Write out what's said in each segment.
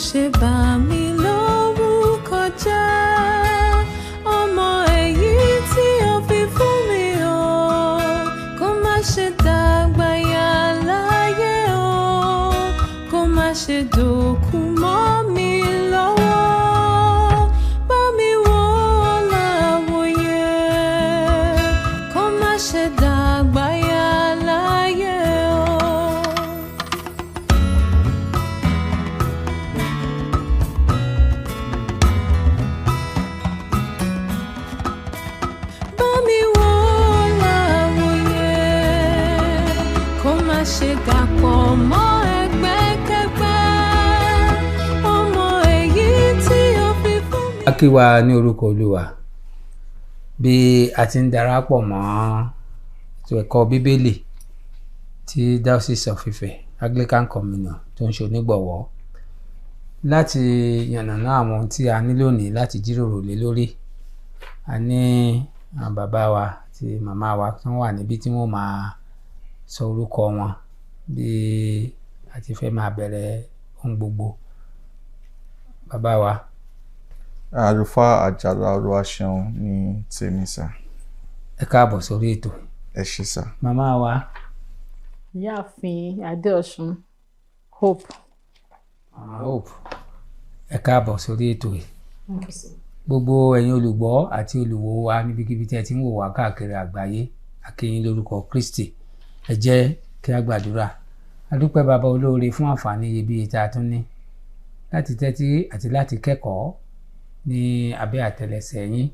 Ṣe bà mí lórúkọ jẹ́. Ọmọ èyí tí o fi fún mi o, kó má ṣe dàgbà yà láyé o, kó má ṣe dòkú mọ́ mi lọ́wọ́. Bá mi wò ó láwòye, kó má ṣe dàgbà yà láyé o. Bá mi wò ó láwòye, kó má ṣe dàpọ̀ mọ́ ẹgbẹ́kẹ́gbẹ́. Ọmọ èyí tí o fi fún mi. A kí wa ní orúkọ Olúwa bí a ti ń darapọ̀ mọ́ ètò ẹ̀kọ́ Bíbélì tí Diocese of Ife Anglican Communion tó ń ṣe onígbọ̀wọ́ láti yànnàná àwọn ohun tí a ní lónìí láti jíròrò lé lórí. A ní àwọn bàbá wa àti màmá wa tó wà níbí tí wọ́n máa sọ orúkọ wọn bí a ti fẹ́ máa bẹ̀rẹ̀ ohun gbogbo. Bàbá wa. Àlùfáà Àjàlá Olúwaṣeun ní tèmi sà. Ẹ káàbọ̀ sórí ètò. Ẹ ṣé sà. Màmá wa. Ìyáàfin Adéọ̀sùn Hope. Màmá Hope, ẹ káàbọ̀ sórí ètò yìí. Gbogbo ẹ̀yin olùgbọ́ àti olùwò wa níbikíbi tí ẹ ti ń wò wá káàkiri àgbáyé, a kí yín lórúkọ Kristi. Ẹ jẹ́ kí a gbàdúrà. A dúpẹ́ bàbá olóore fún àǹfààní iyebíye tá a tún ní láti tẹ́tí àti láti kẹ́kọ̀ọ́ ní abẹ́ àtẹlẹsẹ̀ yín.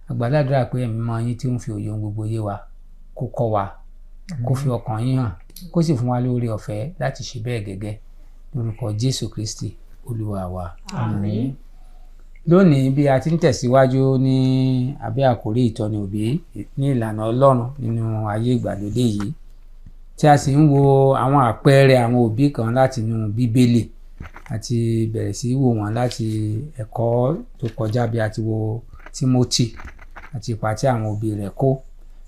A gbàdúrà pé ẹ̀mí mímọ́ yín tí ó ń fi òye ohun gbogbo yé wa kó kọ́ wa, kó fi ọkàn yín hàn, kó sì fún wa lóore ọ̀fẹ́ láti ṣe bẹ́ẹ̀ gẹ́gẹ́ lórúkọ Jésù Kristi Olúwa wa. Àmín. Lónìí bí a ti ń tẹ̀síwájú ní abẹ́ àkórí ìtọ́ni òbí ní ìlànà Ọlọ́run nínú ayé ìgbàlódé yìí, tí a sì ń wo àwọn àpẹẹrẹ àwọn òbí kan láti inú Bíbélì, àti bẹ̀rẹ̀ sí wò wọ́n láti ẹ̀kọ́ tó kọjá bí a ti wo Tímótì àti ipa tí àwọn òbí rẹ̀ kó.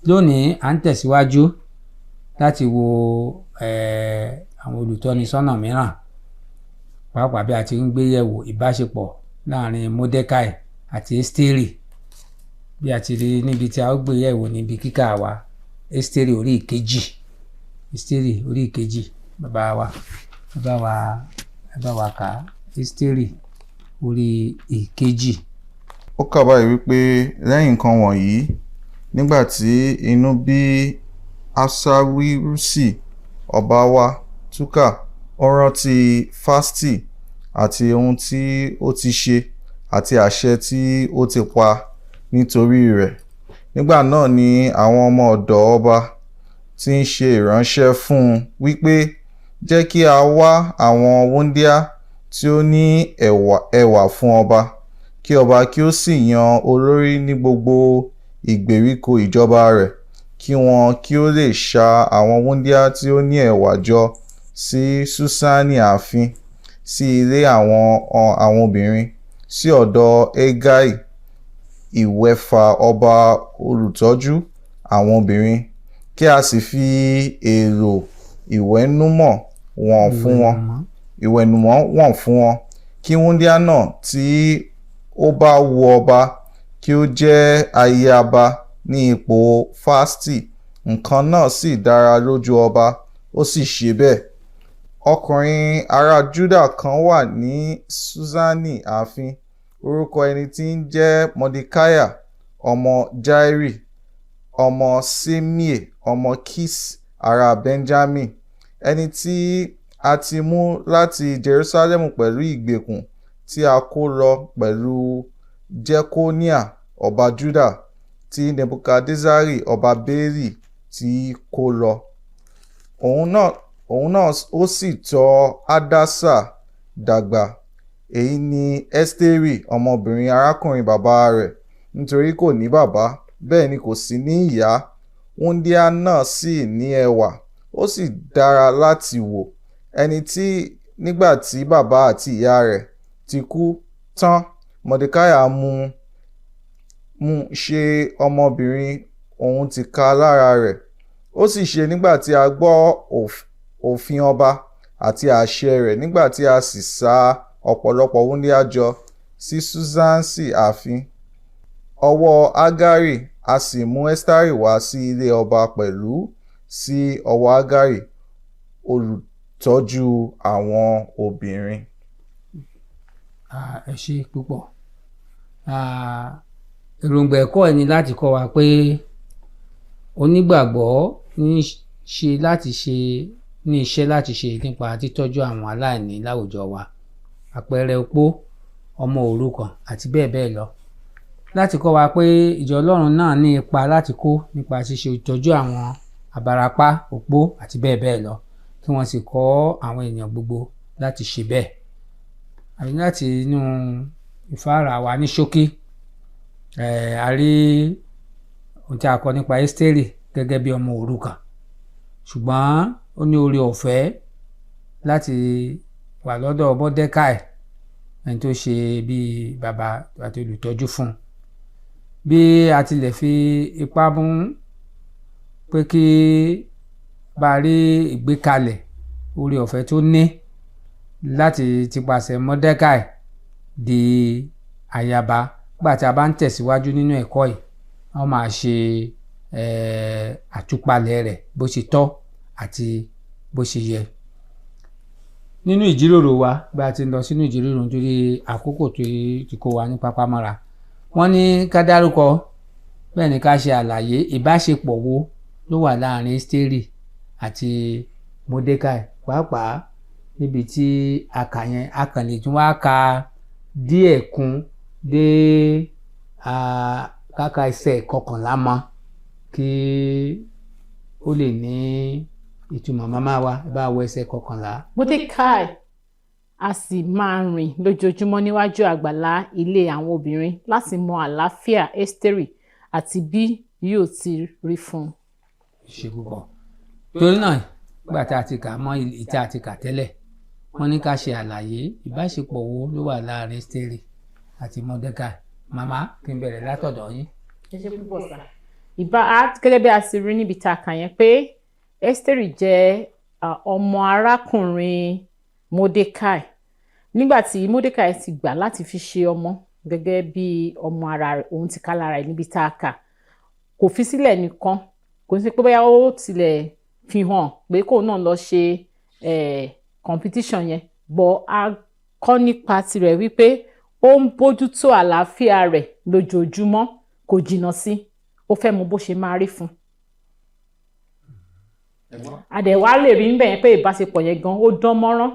Lónìí à ń tẹ̀síwájú láti wo àwọn olùtọ́nisọ́nà mìíràn, pàápàá bí a ti ń gbé yẹ̀wò ìbáṣepọ̀ láàrin Mọ́dékáì àti Ẹ́sítérì, bí a ti rí níbi tí a ó gbé yẹ̀wò níbi kíkà wa Ẹ́sítérì orí ìkejì. Ẹ́sítérì orí ìkejì, bàbá wa, ẹ bá wa kà á. Ẹ́sítérì orí ìkejì. Ó kà báyìí wípé lẹ́yìn nǹkan wọ̀nyí, nígbà tí inú bí Aṣawírúsì ọba wa túká, ó rántí Fásítì àti ohun tí ó ti ṣe àti àṣẹ tí ó ti pa nítorí rẹ̀. Nígbà náà ni àwọn ọmọ ọ̀dọ̀ ọba tí ń ṣe ìránṣẹ́ fún un wípé, jẹ́ kí a wá àwọn wúńdíá tí ó ní ẹwà fún ọba, kí ọba kí ó sì yan olórí ní gbogbo ìgbèríko ìjọba rẹ̀, kí wọn kí ó lè ṣa àwọn wúńdíá tí ó ní ẹwà jọ sí Ṣúṣánì ààfin, sí ilé àwọn obìnrin, sí ọ̀dọ̀ Hegai ìwẹ̀fà ọba olùtọ́jú àwọn obìnrin, kí a sì fi èlò ìwẹ̀nùmọ́ wọn fún wọn, ìwẹ̀nùmọ́ wọn fún wọn, kí wúńdíá náà tí ó bá wu ọba kí ó jẹ́ ayaba ní ipò Fásítì. Nǹkan náà sì dára lójú ọba, ó sì ṣe bẹ́ẹ̀. Ọkùnrin ará Júdà kan wà ní Ṣúṣánì ààfin, orúkọ ẹni tí ń jẹ́ Mọdékáyà, ọmọ Jairi, ọmọ Ṣimei, ọmọ Kiṣ, ará Benjamin, ẹni tí a ti mú láti Jerusalẹmu pẹ̀lú ìgbèkùn tí a kó lọ pẹ̀lú Jekoniah ọba Juda, tí Nebukadnessari ọba Babeli ti kó lọ. Òun náà ó sì tọ́ Hadassa dàgbà, èyí ni Ẹ́sítérì ọmọbìnrin arákùnrin bàbá rẹ̀, nítorí kò ní bàbá, bẹ́ẹ̀ ni kò sí ní ìyá. Wúńdíá náà sì ní ẹwà, ó sì dára láti wò. Ẹni tí nígbà tí bàbá àti ìyá rẹ̀ ti kú tán, Mọ̀dékáyà mú ṣe ọmọbìnrin òun tìka lára rẹ̀. Ó sì ṣe nígbà tí a gbọ́ òfin ọba àti àṣẹ rẹ̀, nígbà tí a sì sa ọ̀pọ̀lọpọ̀ wúńdíá jọ sí Ṣúṣánì ààfin. Ọwọ́ Hágárì, a sì mú Ẹ́sítérì wá sí ilé ọba pẹ̀lú sí ọwọ́ Hágárì, olùtọ́jú àwọn obìnrin. Ẹ ṣé púpọ̀. Èròǹgbà ẹ̀kọ́ ẹ̀ ni láti kọ́ wa pé onígbàgbọ́ ní ṣe láti ṣe ní iṣẹ́ láti ṣe nípa títọ́jú àwọn aláìní láwùjọ wa, àpẹẹrẹ opó, ọmọ òrukàn àti bẹ́ẹ̀ bẹ́ẹ̀ lọ. Láti kọ́ wa pé ìjọ Ọlọ́run náà ní ipa láti kó nípa ṣíṣe ìtọ́jú àwọn abarapá, opó àti bẹ́ẹ̀ bẹ́ẹ̀ lọ, kí wọ́n sì kọ́ àwọn èèyàn gbogbo láti ṣe bẹ́ẹ̀. Àbí láti inú ìfáàrà wa ní ṣókí, a rí ohun tí a kọ nípa Ẹ́sítérì gẹ́gẹ́ bí ọmọ òrukàn, ṣùgbọ́n ó ní oore ọ̀fẹ́ láti wà lọ́dọ̀ Mọ́dékáì, ẹni tó ṣe bí bàbá àti olùtọ́jú fún un. Bí a tilẹ̀ fi ipá mú pé kí bá rí ìgbékalẹ̀ oore ọ̀fẹ́ tó ní láti tipasẹ̀ Mọ́dékáì di ayaba. Nígbà tí a bá ń tẹ̀síwájú nínú ẹ̀kọ́ yìí, wọ́n máa ṣe àtúpalẹ̀ rẹ̀ bó ṣe tọ́ àti bó ṣe yẹ. Nínú ìjíròrò wa, bí a ti ń lọ sínú ìjíròrò nítorí àkókò tó ti kó wa ní pápámọ́ra, wọ́n ní ká dárúkọ, bẹ́ẹ̀ ni ká ṣe àlàyé ìbáṣepọ̀ wo ló wà láàrin Ẹ́sítérì àti Mọ́dékáì, pàápàá níbi tí a kà yẹn, a kàn lè tún wá ka díẹ̀ kún dé káka ẹsẹ̀ 11 mọ́ kí ó lè ní ìtumọ̀. Màmá wa, ẹ bá wo ẹsẹ̀ 11. Mọ́dékáì a sì máa rìn lójoojúmọ́ níwájú àgbàlá ilé àwọn obìnrin láti mọ àlàáfíà Ẹ́sítérì àti bí yóò ti rí fún un. Ṣe púpọ̀. Torí náà, nígbà tá a ti kà mọ́ ìta àti kà tẹ́lẹ̀, wọ́n ní ká ṣe àlàyé ìbáṣepọ̀ wo ló wà láàrin Ẹ́sítérì àti Mọ́dékáì. Màmá, kí n bẹ̀rẹ̀ látọ̀dọ̀ yín. Ẹ ṣé púpọ̀ sá. Ìbá a gẹ́gẹ́ bí a ti rí níbi tá a kà yẹn pé Ẹ́sítérì jẹ́ ọmọ arákùnrin Mọ́dékáì. Nígbà tí Mọ́dékáì ti gbà láti fi ṣe ọmọ gẹ́gẹ́ bí ọmọ ara rẹ̀, òun ti ká lára ẹ̀ níbi tá a kà. Kò fi sílẹ̀ nìkan, kò sí pé bóyá ó tilẹ̀ fi hàn pé kóun náà lọ ṣe competition yẹn, but a kọ́ nípa tirẹ̀ wípé ó ń bójútó àlàáfíà rẹ̀ lójoojúmọ́, kò jìnnà sí, ó fẹ́ mọ bó ṣe máa rí fún un. Àdẹ̀wá lè rí níbẹ̀ yẹn pé ìbáṣepọ̀ yẹn gan ó dán mọ́rán,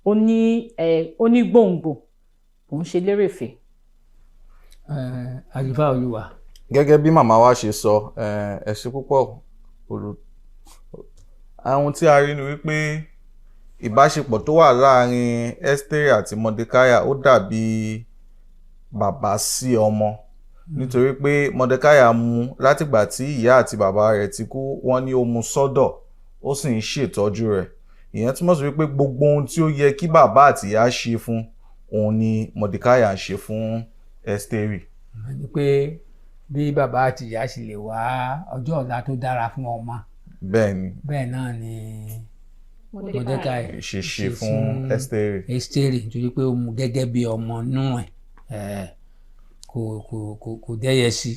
ó ní gbòǹgbò, kò ń ṣe lérèfé. Àlùfáà Olúwa. Gẹ́gẹ́ bí màmá wa ṣe sọ, ẹ ṣé púpọ̀ olù. Ohun tí a rí ni wípé ìbáṣepọ̀ tó wà láàrin Ẹ́sítérì àti Mọ́dékáì ó dàbí bàbá sí ọmọ, nítorí pé Mọ́dékáì mú látìgbà tí ìyá àti bàbá rẹ̀ ti kú, wọ́n ní ó mú sọ́dọ̀, ó sì ń ṣètọ́jú rẹ̀. Ìyẹn túmọ̀ sí wípé gbogbo ohun tí ó yẹ kí bàbá àti ìyá ṣe fún òun ni Mọ́dékáì ń ṣe fún Ẹ́sítérì. Ní pé bí bàbá àti ìyá ṣe lè wá ọjọ́ ọ̀la tó dára fún ọmọ. Bẹ́ẹ̀ni. Bẹ́ẹ̀ náà ni Mọ́dékáì ṣe fún Ẹ́sítérì. Ẹ́sítérì, nítorí pé ó mú gẹ́gẹ́ bí ọmọ inú ẹ̀, kò dẹ́yẹ sí.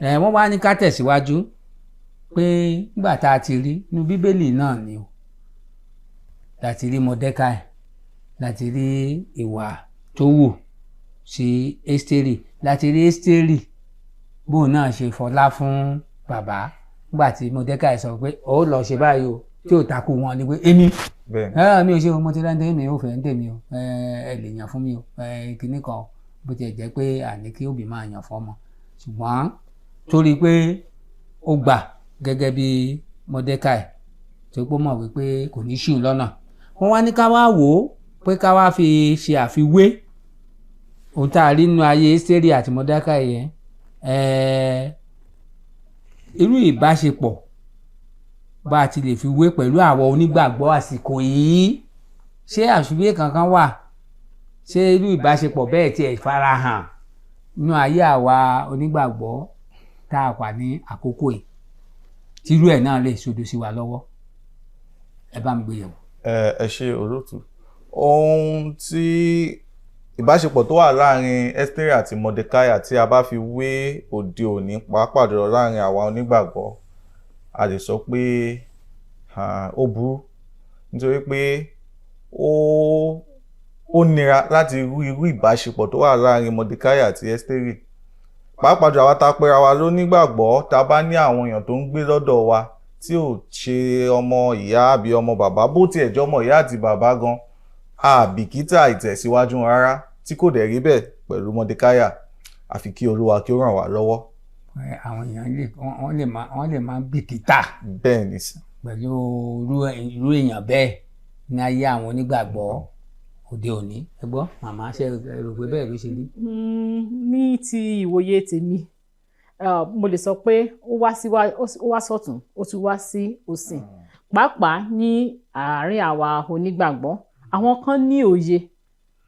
Wọ́n wá ní ká tẹ̀síwájú pé nígbà tá a ti rí inú Bíbélì náà ni o láti rí Mọ́dékáì, láti rí ìwà tó wù sí Ẹ́sítérì, láti rí Ẹ́sítérì bóun náà ṣe fọlá fún bàbá nígbà tí Mọ́dékáì sọ pé ó lọ ṣe báyìí o, tí ò takú wọn ni pé èmi mi ò ṣe o, mo ti rántí mi ò fẹ́ ń tèmi o, ẹ lè yàn fún mi o, kinní kan, bó tiẹ̀ jẹ́ pé àní kí òbí máa yàn fọ́mọ, ṣùgbọ́n torí pé ó gbà gẹ́gẹ́ bí Mọ́dékáì tó pọ́ mọ̀ wípé kò ní ṣì ń lọ́nà. Wọ́n wá ní ká wá wò ó pé ká wá fi ṣe àfiwé ohun tá a rí nínú ayé Ẹ́sítérì àti Mọ́dékáì yẹn, irú ìbáṣepọ̀ bá a ti lè fi wé pẹ̀lú àwọn onígbàgbọ́ àsìkò yìí, ṣé àfiwé kankan wà? Ṣé irú ìbáṣepọ̀ bẹ́ẹ̀ tiẹ̀ farahàn nínú ayé àwa onígbàgbọ́ tá a wà ní àkókò yìí, tírú ẹ̀ náà lè ṣodo sí wa lọ́wọ́? Ẹ bá mi gbé yẹ̀wò. Ẹ ṣe olóòtú. Ohun tí ìbáṣepọ̀ tó wà láàrin Ẹ́sítérì àti Mordecai tí a bá fi wé òde òní, pàápàá jùlọ láàrin àwa onígbàgbọ́, a lè sọ pé ó burú, nítorí pé ó nira láti rú irú ìbáṣepọ̀ tó wà láàrin Mordecai àti Ẹ́sítérì, pàápàá jùlọ àwa tá a pera wa lónígbàgbọ́, tá a bá ní àwọn èèyàn tó ń gbé lọ́dọ̀ wa tí ò ṣe ọmọ ìyá àbí ọmọ bàbá, bó tiẹ̀ jẹ́ ọmọ ìyá àti bàbá gan, àbìkítà ìtẹ̀síwájú wọn rárá, tí kò dẹ̀ rí bẹ́ẹ̀ pẹ̀lú Mordecai. Àfi kí Olúwa kí ó ràn wá lọ́wọ́. Àwọn èèyàn lè wọ́n lè máa wọ́n lè máa bìkítà Bẹ́ẹ̀ ni. pẹ̀lú irú èèyàn bẹ́ẹ̀ ní ayé àwọn onígbàgbọ́ òde òní. Ẹ gbọ́, màmá, ṣe ẹ rò pé bẹ́ẹ̀ ló ṣe rí? Ní ti ìwòye tèmi, mo lè sọ pé ó wá sí wá ó wá sọ̀tún, ó tún wá sí òsì, pàápàá ní àárín àwa onígbàgbọ́. Àwọn kan ní òye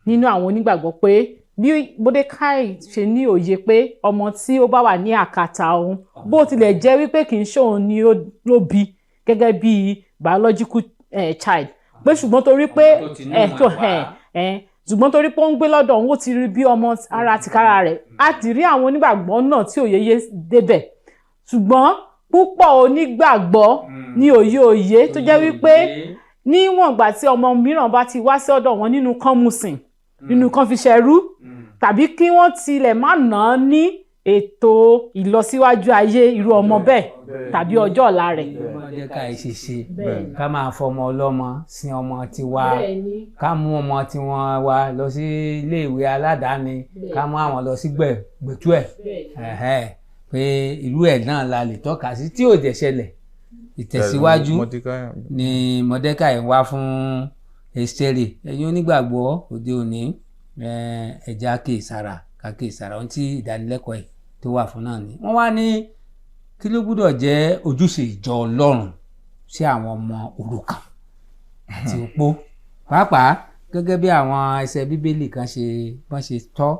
nínú àwọn onígbàgbọ́ pé bí Mordecai ṣe ní òye pé ọmọ tí ó bá wà ní àkàtà òun, bó tilẹ̀ jẹ́ wípé kì í ṣe òun ni ó ló bí gẹ́gẹ́ bí biological child, pé ṣùgbọ́n torí pé Ọmọ tó tinú ẹ tó ẹ̀ wá. ẹ ẹ ṣùgbọ́n torí pé ó ń gbé lọ́dọ̀ òun, ó ti rí bí ọmọ ara tìkára rẹ̀. A ti rí àwọn onígbàgbọ́ náà tí òye yé débẹ̀, ṣùgbọ́n púpọ̀ onígbàgbọ́ ní òye òye tó jẹ́ wípé níwọ̀n ìgbà tí ọmọ mìíràn bá ti wá sí ọ̀dọ̀ wọn, nínú kán mú sìn, nínú kán fi ṣẹrú, tàbí kí wọ́n tilẹ̀ má ná án ní ètò ìlọsíwájú ayé irú ọmọ bẹ́ẹ̀ tàbí ọjọ́ ọ̀la rẹ̀. Mordecai ṣe ṣe ká máa fọmọ ọlọ́mọ sin ọmọ tiwa, ká mú ọmọ tiwọn wa lọ sí iléèwé aládàáni, ká mú àwọn lọ sí gbẹ̀tú ẹ̀, ẹ̀hẹ́, pé irú ẹ̀ náà la lè tọ́ka sí tí ò dẹ̀ ṣẹlẹ̀. Ìtẹ̀síwájú Pẹ̀lú Mordecai. Ni Mordecai ń wá fún Ẹ́sítérì. Ẹ̀yin onígbàgbọ́ òde òní, ẹ̀já kèsàrà ká kèsàrà. Ohun tí ìdánilẹ́kọ̀ọ́ ẹ̀ tó wà fún náà ni wọ́n wá ní kí ló gbúdọ̀ jẹ́ ojúṣe ìjọ Ọlọ́run sí àwọn ọmọ òrukàn àti opó, pàápàá gẹ́gẹ́ bí àwọn ẹsẹ̀ Bíbélì kan ṣe wọ́n ṣe tọ́,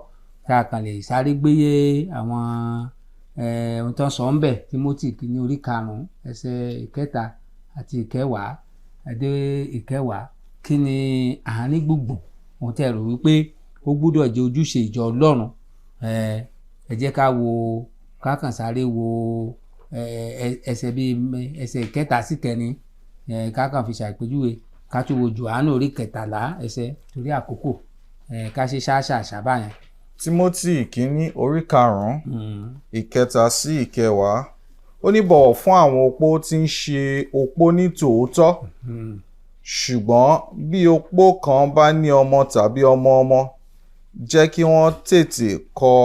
tá a kàn lè sáré gbéyé àwọn ohun tó ń sọ ń bẹ̀. Timothy kìíní orí 5, ẹsẹ̀ 3 àti 10 dé 10. Kí ni àárín gbùngbùn ohun tẹ́ rò wípé ó gbúdọ̀ jẹ́ ojúṣe ìjọ Ọlọ́run? Ẹ jẹ́ ká wo, ká kàn sáré wo ẹsẹ̀ bíi ẹsẹ̀ 3 sí 4, ká kàn fi ṣàpèjúwe, ká tún wo Jòhánù orí 13 ẹsẹ̀, torí àkókò, ká ṣe ṣáṣàṣà báyẹn. Timothy kìíní orí 5, 3 sí 10, ó ní, "Bọ̀wọ̀ fún àwọn opó tí ń ṣe opó ní tòótọ́. Ṣùgbọ́n bí opó kan bá ní ọmọ tàbí ọmọ ọmọ, jẹ́ kí wọ́n tètè kọ́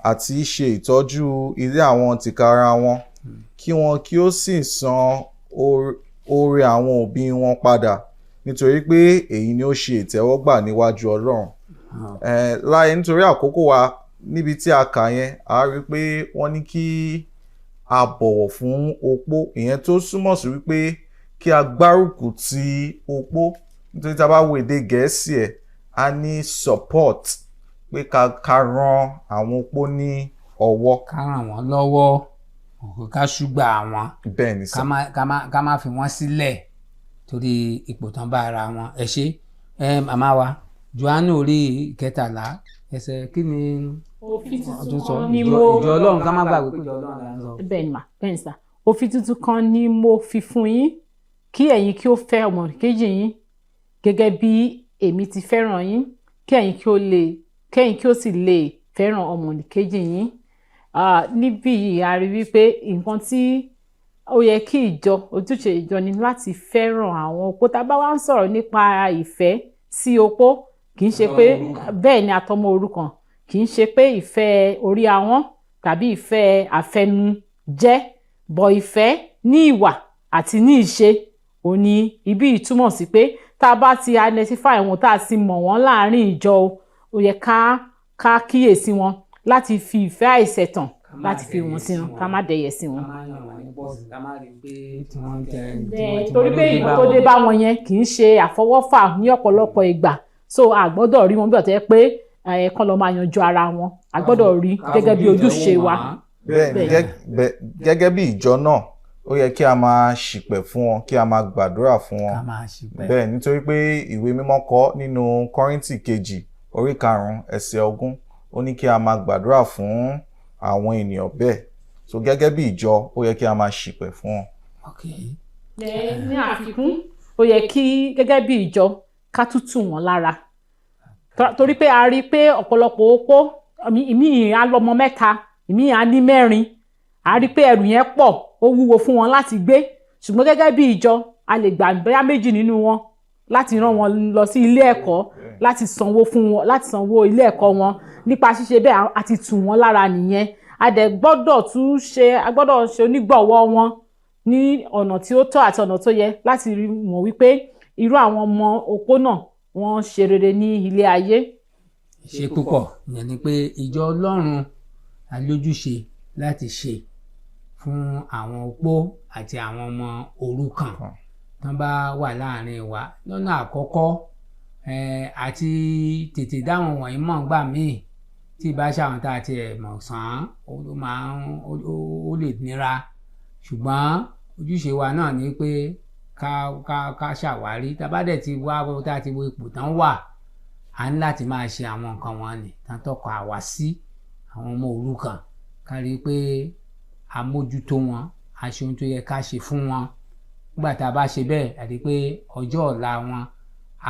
àti ṣe ìtọ́jú ilé àwọn tìkára wọn, kí wọn kí ó sì san oore àwọn òbí wọn padà, nítorí pé èyí ni ó ṣe ìtẹ́wọ́gbà níwájú Ọlọ́run." Láì nítorí àkókò wa, níbi tí a kà yẹn, a rí i pé wọ́n ní kí a bọ̀wọ̀ fún opó, ìyẹn tó túmọ̀ sí wípé kí a gbárùkù ti opó, nítorí tá a bá wo èdè Gẹ̀ẹ́sì ẹ̀, a ní support, pé ká ran àwọn opó ní ọwọ́. Ká ràn wọ́n lọ́wọ́, ká ṣùgbà wọn. Bẹ́ẹ̀ ni Ká sà. má fi wọ́n sílẹ̀ torí ipò tán bá ara wọn. Ẹ ṣé. Ẹ màmá wa, Jòhánù orí 13, ẹsẹ̀ kí ni Òfin ọdún tuntun sọ? kan ni Ìjọ mo ìjọ Ọlọ́run, ká má gbàgbé pé ìjọ Ọlọ́run là ń sọ. Bẹ́ẹ̀ ni mà, bẹ́ẹ̀ ni sà. "Òfin tuntun kan ni mo fi fún yín, kí ẹ̀yin kí ó fẹ́ ọmọnìkejì yín gẹ́gẹ́ bí èmi ti fẹ́ràn yín, kí ẹ̀yin kí ó sì lè fẹ́ràn ọmọnìkejì yín." Níbí yìí, a rí wípé nǹkan tí ó yẹ kí ìjọ, ojúṣe ìjọ ni láti fẹ́ràn àwọn opó. Tá a bá wá ń sọ̀rọ̀ nípa ìfẹ́ sí opó, kì í ṣe pé, bẹ́ẹ̀ ni, àtọmọ òrukàn, kì í ṣe pé ìfẹ́ orí ahọ́n tàbí ìfẹ́ àfẹnujẹ́ bọ̀, ìfẹ́ ní ìwà àti ní ìṣe. Ò ní ibi ìtumọ̀ sí pé tá a bá ti identify wọn, tá a sì mọ̀ wọ́n láàárín ìjọ o, ó yẹ ká kíyèsí wọn láti fi ìfẹ́ àìṣẹ̀tàn láti fi wọ́n sí wọn, ká má dẹ̀yẹ sí wọn. Ká má yàn wọ́n ní pọ́ọ̀sì, ká má rí i pé tí wọ́n ń tẹ tí Bẹ́ẹ̀, wọ́n tí torí wọ́n pé ló dé nǹkan bá tó wọn. dé bá wọn yẹn kì í ṣe àfọwọ́fà ní ọ̀pọ̀lọpọ̀ ìgbà, so a gbọ́dọ̀ rí wọn bí ọ̀tẹ́ pé ẹ̀ kán lọ máa yanjú ara wọn. A gbọ́dọ̀ rí Ká gẹ́gẹ́ bí fojú ìfẹ́ ojúṣe wò wa. wọ́n. Bẹ́ẹ̀ ni. Bẹ́ẹ̀. Gẹ́gẹ́ bí ìjọ náà, Ó yẹ kí a máa ṣìpẹ̀ fún wọn, kí a máa gbàdúrà fún wọn. Ká máa ṣìpẹ̀. Bẹ́ẹ̀, nítorí pé ìwé mímọ́ kọ nínú Kọ́ríńtì kejì orí 5 ẹsẹ̀ 20, ó ní kí a máa gbàdúrà fún àwọn ènìyàn bẹ́ẹ̀. So gẹ́gẹ́ bí ìjọ, ó yẹ kí a máa ṣìpẹ̀ fún wọn. Ok. Ní àfikún, ó yẹ kí gẹ́gẹ́ bí ìjọ ká tún tù wọ́n lára, torí pé a rí i pé ọ̀pọ̀lọpọ̀ opó ìmíì á lọ́mọ 3, ìmíì á ní 4. A rí i pé ẹrù yẹn pọ̀, ó wúwo fún wọn láti gbé. Ṣùgbọ́n gẹ́gẹ́ bí ìjọ, a lè gbà bóyá 2 nínú wọn láti rán wọn lọ sí ilé ẹ̀kọ́, láti sanwó fún wọn, láti sanwó ilé ẹ̀kọ́ wọn. Nípa ṣíṣe bẹ́ẹ̀, a ti tù wọ́n lára nìyẹn. A dẹ̀ gbọ́dọ̀ tún ṣe, a gbọ́dọ̀ ṣe onígbọ̀wọ́ wọn ní ọ̀nà tí ó tọ́ àti ọ̀nà tó yẹ, láti rí mọ̀ wípé irú àwọn ọmọ opó náà, wọ́n ṣe rere ní ilé ayé. Ṣe púpọ̀. Ìyẹn ni pé ìjọ Ọlọ́run alójúṣe láti ṣe fún àwọn opó àti àwọn ọmọ òrukàn tán bá wà láàrin wa. Lọ́nà àkọ́kọ́, àti tètè dáwọn wọ̀nyí mọ̀ gbà míì tí ìbá ṣàwọn tá a ti ẹ̀ mọ̀ sàn án, ó máa ń ó lè nira. Ṣùgbọ́n ojúṣe wa náà ni pé ká ṣàwárí. Tá a bá dẹ̀ ti wá, tá a ti wo ipò tán wà, a ní láti máa ṣe àwọn nǹkan wọn nì tán tọkọ àwa sí àwọn ọmọ òrukàn, ká rí i pé a mójútó wọn, a ṣe ohun tó yẹ ká ṣe fún wọn. Nígbà tá a bá ṣe bẹ́ẹ̀, àti pé ọjọ́ ọ̀la wọn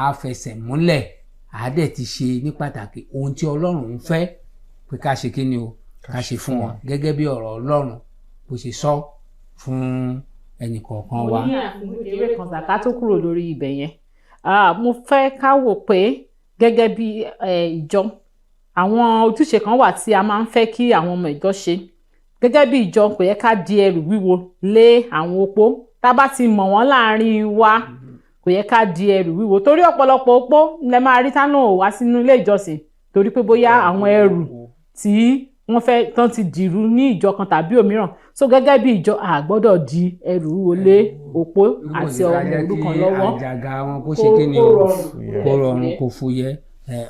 á fẹsẹ̀ múlẹ̀, á dẹ̀ ti ṣe ní pàtàkì ohun tí Ọlọ́run ń fẹ́ pé ká ṣe, kí ni o, ká ṣe fún wọn, gẹ́gẹ́ bí ọ̀rọ̀ Ọlọ́run bó ṣe sọ fún ẹnì kọ̀ọ̀kan wa. Mo ní àfikún kékeré kan sàká tó kúrò lórí ibẹ̀ yẹn. Mo fẹ́ ká wò pé gẹ́gẹ́ bí ìjọ, àwọn ojúṣe kan wà tí a máa ń fẹ́ kí àwọn ọmọ ìjọ ṣe. Gẹ́gẹ́ bí ìjọ, kò yẹ ká di ẹrù wíwo lé àwọn opó. Tá a bá ti mọ̀ wọ́n láàrin wa, kò yẹ ká di ẹrù wíwo, torí ọ̀pọ̀lọpọ̀ opó lẹ máa rí tánà ò wá sínú ilé ìjọsìn, torí pé bóyá àwọn ẹrù tí wọ́n fẹ́ tán ti dìrú ní ìjọ kan tàbí òmíràn. So gẹ́gẹ́ bí ìjọ, a gbọ́dọ̀ di ẹrù wíwo lé opó àti ọmọ òrukàn lọ́wọ́. Àjàgà wọn kó ṣe kí ni o, kó rọrùn, kó fúyẹ́.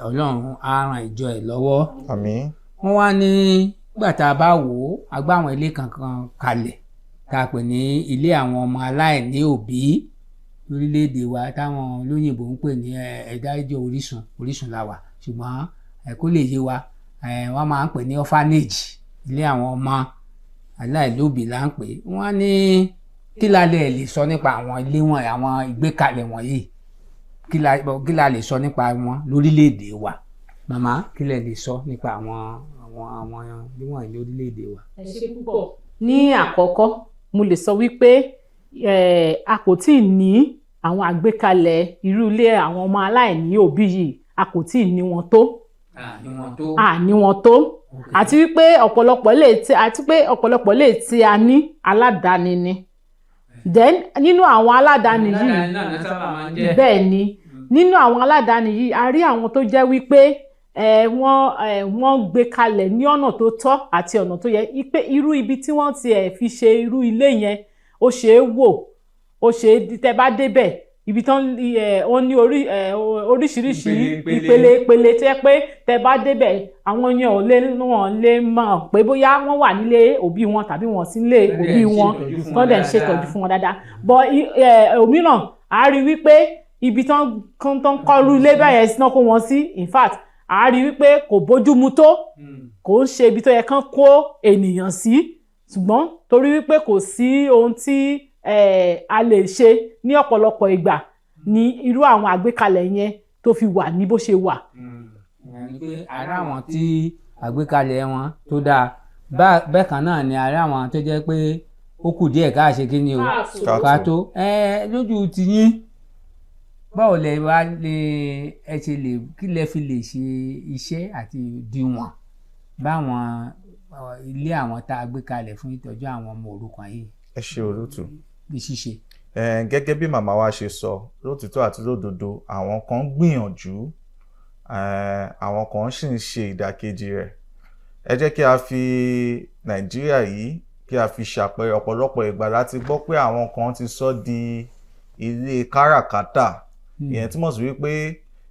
Ọlọ́run á ran ìjọ ẹ̀ lọ́wọ́. Àmín. Wọ́n wá ní nígbà tá a bá wò ó, a gbá àwọn ilé kankan kalẹ̀ tá a pè ní ilé àwọn ọmọ aláìní òbí lórílẹ̀‐èdè wa, táwọn olóyìnbó ń pè ní ẹ̀dá ìjọ orísun. Orísun la wà, ṣùgbọ́n kó lè yé wa, wọ́n máa ń pè ní orphanage. Ilé àwọn ọmọ aláìlóbìí là ń pè. Wọ́n ní kí la lè sọ nípa àwọn ilé wọn, àwọn ìgbékalẹ̀ wọ̀nyí? Kí la lè sọ nípa wọn lórílẹ̀‐èdè wa? Màmá, kí lẹ lè sọ nípa àwọn ilé wọ̀nyí lórílẹ̀‐èdè wa? Ẹ ṣé púpọ̀. Ní àkọ́kọ́, mo lè sọ wípé a kò tí ì ní àwọn àgbékalẹ̀ irú ilé àwọn ọmọ aláìní òbí yìí, a kò tí ì ní wọn tó. A ní wọn tó, àti pé ọ̀pọ̀lọpọ̀ lè tí a ní, aládàáni ni. Then nínú àwọn aládàáni yìí, bẹ́ẹ̀ ni, nínú àwọn aládàáni yìí, a rí àwọn tó jẹ́ wípé wọ́n gbé kalẹ̀ ní ọ̀nà tó tọ́ àti ọ̀nà tó yẹ, pé irú ibi tí wọ́n ti ẹ̀ fi ṣe irú ilé yẹn, ó ṣe é wò, ó ṣe é tẹ́ bá débẹ̀, ibi tán ó ní oríṣiríṣi ìpele ìpele tó yẹ pé tẹ́ bá débẹ̀, àwọn yẹn ò lè, wọ́n lè mọ̀ pé bóyá wọ́n wà nílé òbí wọn tàbí wọ́n sí nílé òbí wọn, tó dẹ̀ ń ṣètọ́jú fún wọn dáadáa. But òmíràn, a rí wípé ibi tán tán kọ́rú ilé bẹ́ẹ̀ yẹn kó wọn sí, in fact, a rí wípé kò bójúmu tó, kò ń ṣe ibi tó yẹ kán kó ènìyàn sí. Ṣùgbọ́n torí wípé kò sí ohun tí a lè ṣe ní ọ̀pọ̀lọpọ̀ ìgbà ní irú àwọn àgbékalẹ̀ yẹn tó fi wà ní bó ṣe wà. Ìyẹn ni pé ara àwọn tí àgbékalẹ̀ wọn tó dáa, bẹ́ẹ̀ kan náà ni ara àwọn tó jẹ́ pé ó kù díẹ̀ ká ṣe kí ni o, ká tó lójú tiyín. Báwo lẹ wá lè ẹ ṣe lè, kí lẹ fi lè ṣe iṣẹ́ àti ìdíwọ̀n báwọn ilé àwọn tá a gbé kalẹ̀ fún ìtọ́jú àwọn ọmọ òrukàn yìí? Ẹ ṣe, olóòtú. Bí ṣíṣe. Gẹ́gẹ́ bí màmá wa ṣe sọ, lótìtọ́ àti lódodo, àwọn kan gbìyànjú, àwọn kan sì ń ṣe ìdàkejì rẹ̀. Ẹ jẹ́ kí a fi Nàìjíríà yìí kí a fi ṣàpẹẹrẹ. Ọ̀pọ̀lọpọ̀ ìgbà láti gbọ́ pé àwọn kan ti sọ di ilé káràkátà. Ìyẹn túmọ̀ sí wípé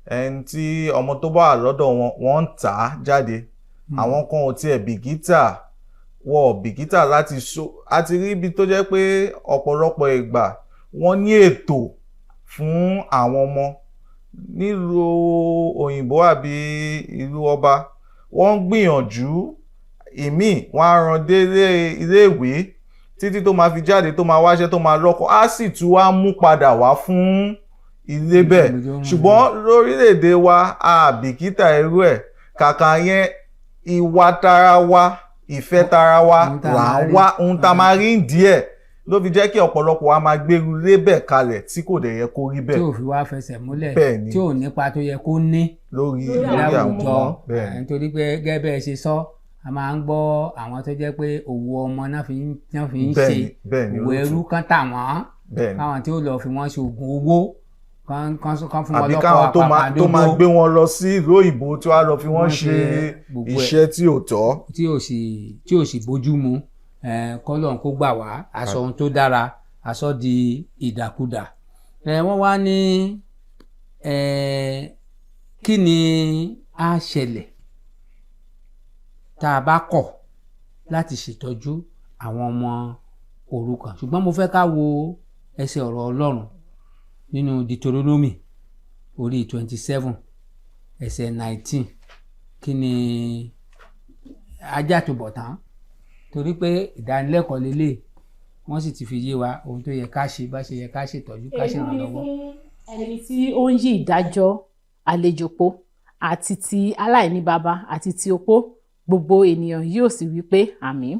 ẹni tí ọmọ tó bá wà lọ́dọ̀ wọn, wọ́n ń tà á jáde. Àwọn kan ò tiẹ̀ bìkítà. Wọn ò bìkítà láti so. A ti rí ibi tó jẹ́ pé ọ̀pọ̀lọpọ̀ ìgbà wọ́n ní ètò fún àwọn ọmọ nílùú òyìnbó àbí ìlú ọba, wọ́n ń gbìyànjú ìmíì, wọ́n á rán dé iléèwé títí tó máa fi jáde, tó máa wáṣẹ́, tó máa lọ́kọ, á sì tún wá mú padà wá fún ilé bẹ́ẹ̀. Ṣùgbọ́n lórílẹ̀‐èdè wa, a bìkítà irú ẹ̀. Kàkà yẹn, ìwà tara wa, ìfẹ́ tara wa Ohun tá a là máa ń rí. wá, ohun tá a máa rí díẹ̀ ló fi jẹ́ kí ọ̀pọ̀lọpọ̀ wa máa gbèrú lébẹ̀ kalẹ̀ tí kò dẹ̀ yẹ kó rí Tí bẹ́ẹ̀. ò fi wá fẹsẹ̀ múlẹ̀, Bẹ́ẹ̀ ni. tí ò nípa tó yẹ kó ní lórí lórí lórí àwọn láwùjọ. ọmọ bẹ́ẹ̀ ni. Nítorí pé gẹ́gẹ́ bẹ́ẹ̀ ṣe sọ, a máa ń gbọ́ àwọn tó jẹ́ pé òwò ọmọ náà fi ń ṣe Bẹ́ẹ̀ ni, bẹ́ẹ̀ ni, òwò olóòtú. ẹrú kan tà wọ́n, Bẹ́ẹ̀ ni. káwọn tí ó lọ fi wọ́n ṣe oògùn owó, kan fún wọn Àbí lọ́kọ̀ káwọn tó máa àpàpàǹdodo gbé wọn lọ sí ìlú òyìnbó tí wàá lọ fi wọ́n wọ́n ṣe ṣe gbogbo ẹ̀. iṣẹ́ tí ò tọ́. Tí ò sì bójú mu. Kọ́lọ́n kó gbà wá, aṣọ ohun tó dára aṣọ di ìdàkudà. Wọ́n wá ní kí ni á ṣẹlẹ̀ tá a bá kọ̀ láti ṣètọ́jú àwọn ọmọ òrukàn? Ṣùgbọ́n mo fẹ́ ká wo ẹsẹ̀ ọ̀rọ̀ Ọlọ́run nínú Deuteronomy orí 27 ẹsẹ̀ 19. Kí ni ajá tó bọ̀ tán? Torí pé ìdánilẹ́kọ̀ọ́ lélẹ̀, wọ́n sì ti fi yé wa ohun tó yẹ ká ṣe, bá ṣe yẹ ká ṣètọ́jú, ká Èyí ni ṣèrànlọ́wọ́. fún ẹni tí ó ń yí ìdájọ́ àlejò po àti ti aláìní baba àti ti opó. Gbogbo ènìyàn yóò sì wí pé, "Àmín."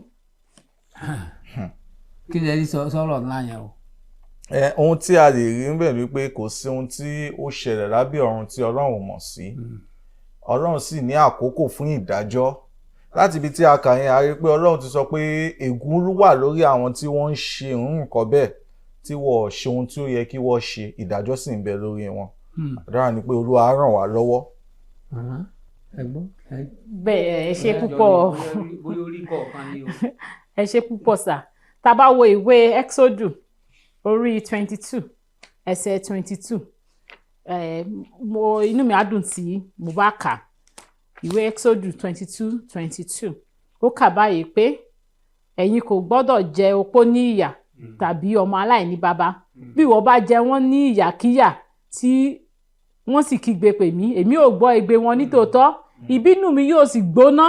Kí lẹ rí sọ sọ̀rọ̀ ńlá yẹn o? Ohun tí a lè rí níbẹ̀ ni pé kò sí ohun tí ó ṣẹlẹ̀ lábẹ́ ọ̀run tí Ọlọ́run ò mọ̀ sí. Ọlọ́run sì ní àkókò fún ìdájọ́. Láti ibi tí a kà yẹn, a rí pé Ọlọ́run ti sọ pé ègún wà lórí àwọn tí wọ́n ń ṣe nǹkan bẹ́ẹ̀, tí wọ́n ò ṣe ohun tí ó yẹ kí wọ́n ṣe. Ìdájọ́ sì ń bẹ lórí wọn. Àdúrà ni pé Olúwa á ràn wá lọ́wọ́. Ẹ gbọ́. Bẹ́ẹ̀, ẹ ṣe púpọ̀. Bóyá orí kọ̀ọ̀kan ni o. Ẹ ṣe púpọ̀ sà. Tá a bá wo ìwé Exodus orí 22 ẹsẹ̀ 22, mo inú mi á dùn tí mo bá kà. Ìwé Exodus 22:22, ó kà báyìí pé, "Ẹ̀yin kò gbọ́dọ̀ jẹ opó ní ìyà tàbí ọmọ aláìní baba. Bí ìwọ bá jẹ wọ́n ní ìyàkíyà tí wọ́n sì kígbe pè mí, èmi ò gbọ́ igbe wọn nítòótọ́, ìbínú mi yóò sì gbóná,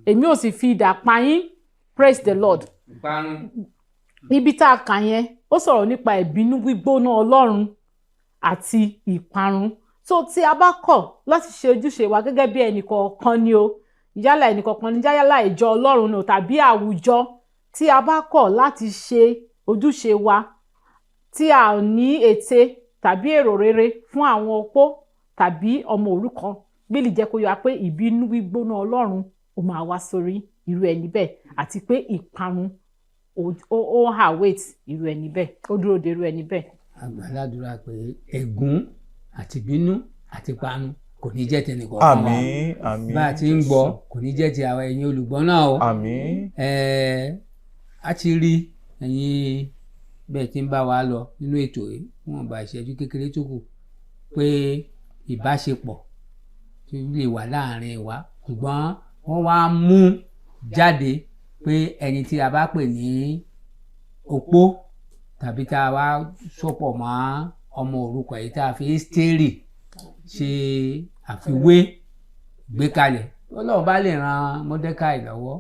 èmi ò sì fi idà pa yín." Praise the Lord. Ìparun. Níbi tá a kà yẹn, ó sọ̀rọ̀ nípa ìbínú gbígbóná Ọlọ́run àti ìparun. So tí a bá kọ̀ láti ṣe ojúṣe wa gẹ́gẹ́ bí ẹnìkọ̀ọ̀kan ni o, yálà ẹnìkọ̀ọ̀kan ni, yálà ìjọ Ọlọ́run ni o, tàbí àwùjọ, tí a bá kọ̀ láti ṣe ojúṣe wa, tí a ò ní ète tàbí èrò rere fún àwọn opó tàbí ọmọ òrukàn, Bíbélì jẹ́ kó yé wa pé ìbínú gbígbóná Ọlọ́run ó máa wá sórí irú ẹni bẹ́ẹ̀, àti pé ìparun ó await irú ẹni bẹ́ẹ̀, ó dúró de irú ẹni bẹ́ẹ̀. Àgbàládùra pé ègún àti ìbínú àti ìparun kò ní jẹ́ tẹnìkọ̀ọ̀kan wa. Àmín, àmín. Bá a ti ń gbọ́, kò ní jẹ́ ti àwọn ẹ̀yin olùgbọ́ náà o. Àmín. A ti rí ẹ̀yin bẹ́ẹ̀ tí ń bá wa lọ nínú ètò yìí, wọ́n bá ìṣẹ́jú kékeré tó kù pé ìbáṣepọ̀ tí ó lè wà láàrin wa, ṣùgbọ́n wọ́n wá mú jáde pé ẹni tí a bá pè ní opó tàbí tá a wá sopọ̀ mọ́ ọmọ òrukàn yìí, tá a fi Ẹ́sítérì ṣe àfiwé gbé kalẹ̀, Ọlọ́run bá lè ran Mọ́dékáì lọ́wọ́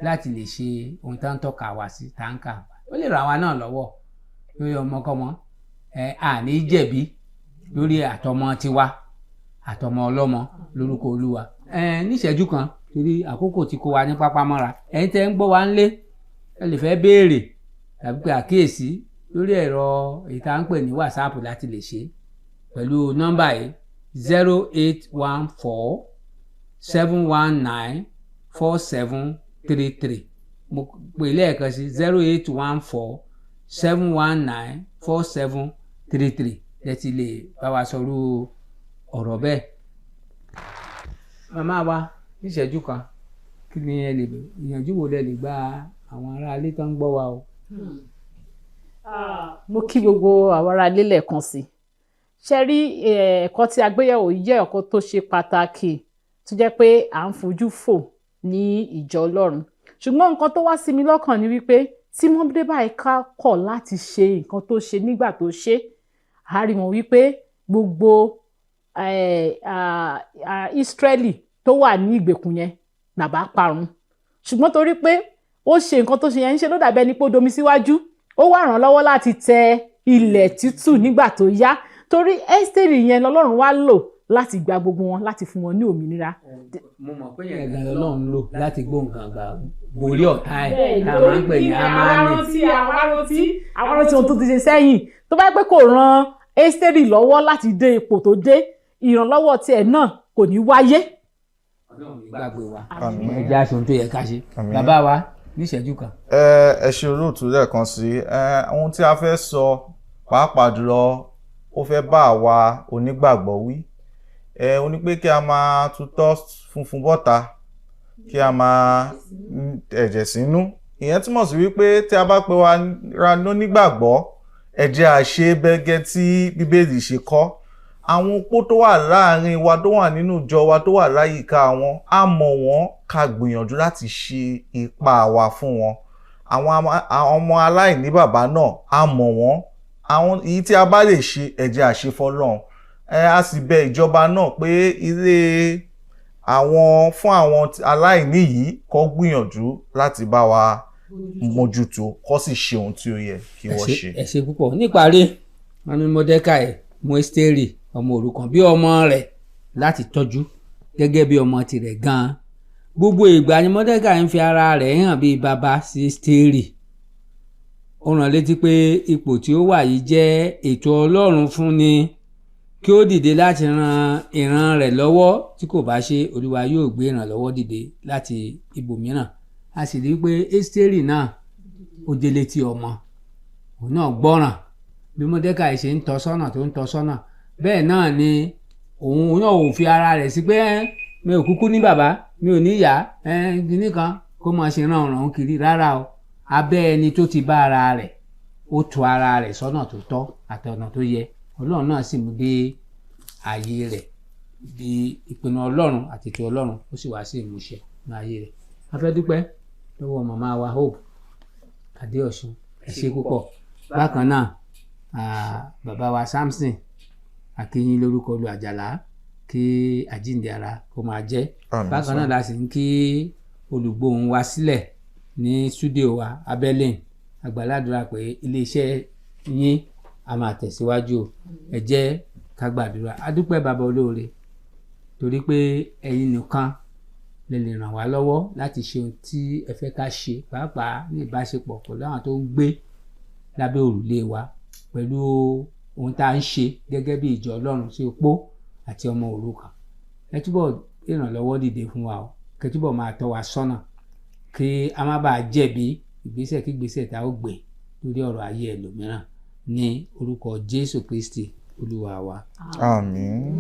láti lè ṣe ohun tá ń tọ́ka wá sí tá ń kà, ó lè ràn wá náà lọ́wọ́ lórí ọmọkọ́mọ. Àní jẹ̀bi lórí àtọmọ tiwa àtọmọ ọlọ́mọ lórúkọ Olúwa. Níṣẹ́jú kan, torí àkókò tí kó wa ní pápá mọ́ra, ẹ̀yin tẹ́ ń gbọ́ wa ń lé, ẹ lè fẹ́ béèrè tàbí pé àkíyèsí lórí ẹ̀rọ èyí tá à ń pè ní WhatsApp láti lè ṣe pẹ̀lú nọ́mbà yìí: 08147194733. Mo pè lẹ́ẹ̀kan sí: 08147194733. Lẹ ti lè bá wa sọ̀rọ̀ ọ̀rọ̀ bẹ́ẹ̀. Màmá wa, níṣẹ́jú kan, kí ni ẹ lè ìyànjú wo lẹ lè gba àwọn aráalé tó ń gbọ́ wa o? Mo kí gbogbo àwọn ará ilé lẹ́ẹ̀kan sí. Ṣe rí ẹ̀kọ́ tí a gbéyẹ̀wò yìí jẹ́ ẹ̀kọ́ tó ṣe pàtàkì tó jẹ́ pé à ń fojú fò ní ìjọ Ọlọ́run. Ṣùgbọ́n nǹkan tó wá sí mi lọ́kàn ni wípé tí Mọ́dékáì ká kọ̀ láti ṣe nǹkan tó ṣe nígbà tó ṣe, a rí wọn wípé gbogbo Ísírẹ́lì tó wà ní ìgbèkùn yẹn nàbá parun. Ṣùgbọ́n torí pé ó ṣe nǹkan tó ṣe yẹn, ń ṣe ló dàbí ẹni pé ó domi síwájú, ó wá ràn lọ́wọ́ láti tẹ ilẹ̀ tútù nígbà tó yá, torí Ẹ́sítérì yẹn lọ́lọ́run wá lò láti gba gbogbo wọn, láti fún wọn ní òmìnira. Mo mọ̀ pé yẹn gan lọ́lọ́run lò láti gbóǹkan gbà borí ọ̀tá ẹ̀ tá a máa ń pè ní Ámánì. Àwọn rántí ohun tó ti ṣe sẹ́yìn, tó bá pẹ́ kò ran Ẹ́sítérì lọ́wọ́ láti dé ipò tó dé, ìrànlọ́wọ́ tiẹ̀ náà kò ní wáyé. Ọlọ́run gbàgbé wa, Àmín. ẹ jẹ́ àṣọ ohun tó yẹ ká ṣe. Àmín. Bàbá wa, níṣẹ́jú kan. Ẹ ṣe olóòtú lẹ́ẹ̀kan sí ẹ. Ohun tí a fẹ́ sọ pàápàá jùlọ, ó fẹ́ bá àwa onígbàgbọ́ wí. Ó ní pé kí a máa tutọ́ funfun bọ́ta, kí a máa ẹ̀jẹ̀ sínú. Ìyẹn túmọ̀ sí wípé tí a bá pe wa ra lónígbàgbọ́, ẹ jẹ́ a ṣe bẹ́gẹ́ tí Bíbélì ṣe kọ́. Àwọn opó tó wà láàrin wa, tó wà nínú ìjọ wa, tó wà láyìíká wọn, á mọ̀ wọ́n, ká gbìyànjú láti ṣe ipa wa fún wọn. Àwọn ọmọ aláìní bàbá náà, á mọ̀ wọ́n. Àwọn èyí tí a bá lè ṣe, ẹ jẹ́ a ṣe fọ́lọ́run. A sì bẹ̀ ìjọba náà pé ilé àwọn fún àwọn aláìní yìí, kó gbìyànjú láti bá wa mójútó, kó sì ṣe ohun tí ó yẹ kí wọ́n ṣe. Ẹ ṣe púpọ̀. Níparí, wọn ní Mọ́dékáì mú Ẹ́sítérì ọmọ òrukàn bí ọmọ rẹ̀ láti tọ́jú gẹ́gẹ́ bí ọmọ tirẹ̀ gan-an. Gbogbo ìgbà ni Mọ́dékáì ń fi ara rẹ̀ hàn bíi baba sí Ẹ́sítérì. Ó rán létí pé ipò tí ó wà yìí jẹ́ ètò Ọlọ́run fún ni, kí ó dìde láti ran ìran rẹ̀ lọ́wọ́. Tí kò bá ṣe, Olúwa yóò gbé ìrànlọ́wọ́ dìde láti ibòmíràn. A sì rí i pé Ẹ́sítérì náà, ó jẹ́ létí ọmọ, òun náà gbọ́ràn. Bí Mọ́dékáì ṣe ń tọ́ sọ́nà tó ń tọ́ sọ́nà, bẹ́ẹ̀ náà ni òun náà ò fi ara rẹ̀ sí pé mi ò kúkú ní bàbá, mi ò ní ìyá, kíní kan kó máa ṣe ràn ràn kiri. Rárá o, abẹ́ ẹni tó ti bá ara rẹ̀, ó tọ́ ara rẹ̀ sọ́nà tó tọ́ àti ọ̀nà tó yẹ. Ọlọ́run náà sì mú dé ààyè rẹ̀ bí ìpinnu Ọlọ́run àti ètò Ọlọ́run, ó sì wá sí ìmúṣẹ ní ayé rẹ̀. A fẹ́ dúpẹ́ lọ́wọ́ màmá wa Hope Adéọ̀sùn, ẹ ṣé púpọ̀. Bákan náà, bàbá wa Samson Akínyìn lórúkọ Olú Àjàlá, kí àjíǹde ara kó máa jẹ́. Bákan náà la sì ń kí olùgbóhùn wa sílẹ̀ ní stúdíò wa Abẹ́lẹ̀ àgbàládùra pé iléeṣẹ́ yín a máa tẹ̀síwájú o. Ẹ jẹ́ ká gbàdúrà. A dúpẹ́, bàbá olóore, torí pé ẹ̀yin nìkan lè lè ràn wá lọ́wọ́ láti ṣe ohun tí ẹ fẹ́ ká ṣe, pàápàá ní ìbáṣepọ̀ pẹ̀lú àwọn tó ń gbé lábẹ́ òrùlé wa, pẹ̀lú ohun tá à ń ṣe gẹ́gẹ́ bí ìjọ Ọlọ́run sí opó àti ọmọ òrukàn. Ẹ túbọ̀ ìrànlọ́wọ́ dìde fún wa o, kẹ́ túbọ̀ máa tọ́ wa sọ́nà, kí a má bàa jẹ̀bi ìgbésẹ̀ kí ìgbésẹ̀ tá ó gbé lórí ọ̀rọ̀ ayé ẹlòmíràn, ní orúkọ Jésù Kristi Olúwa wa. Àmín.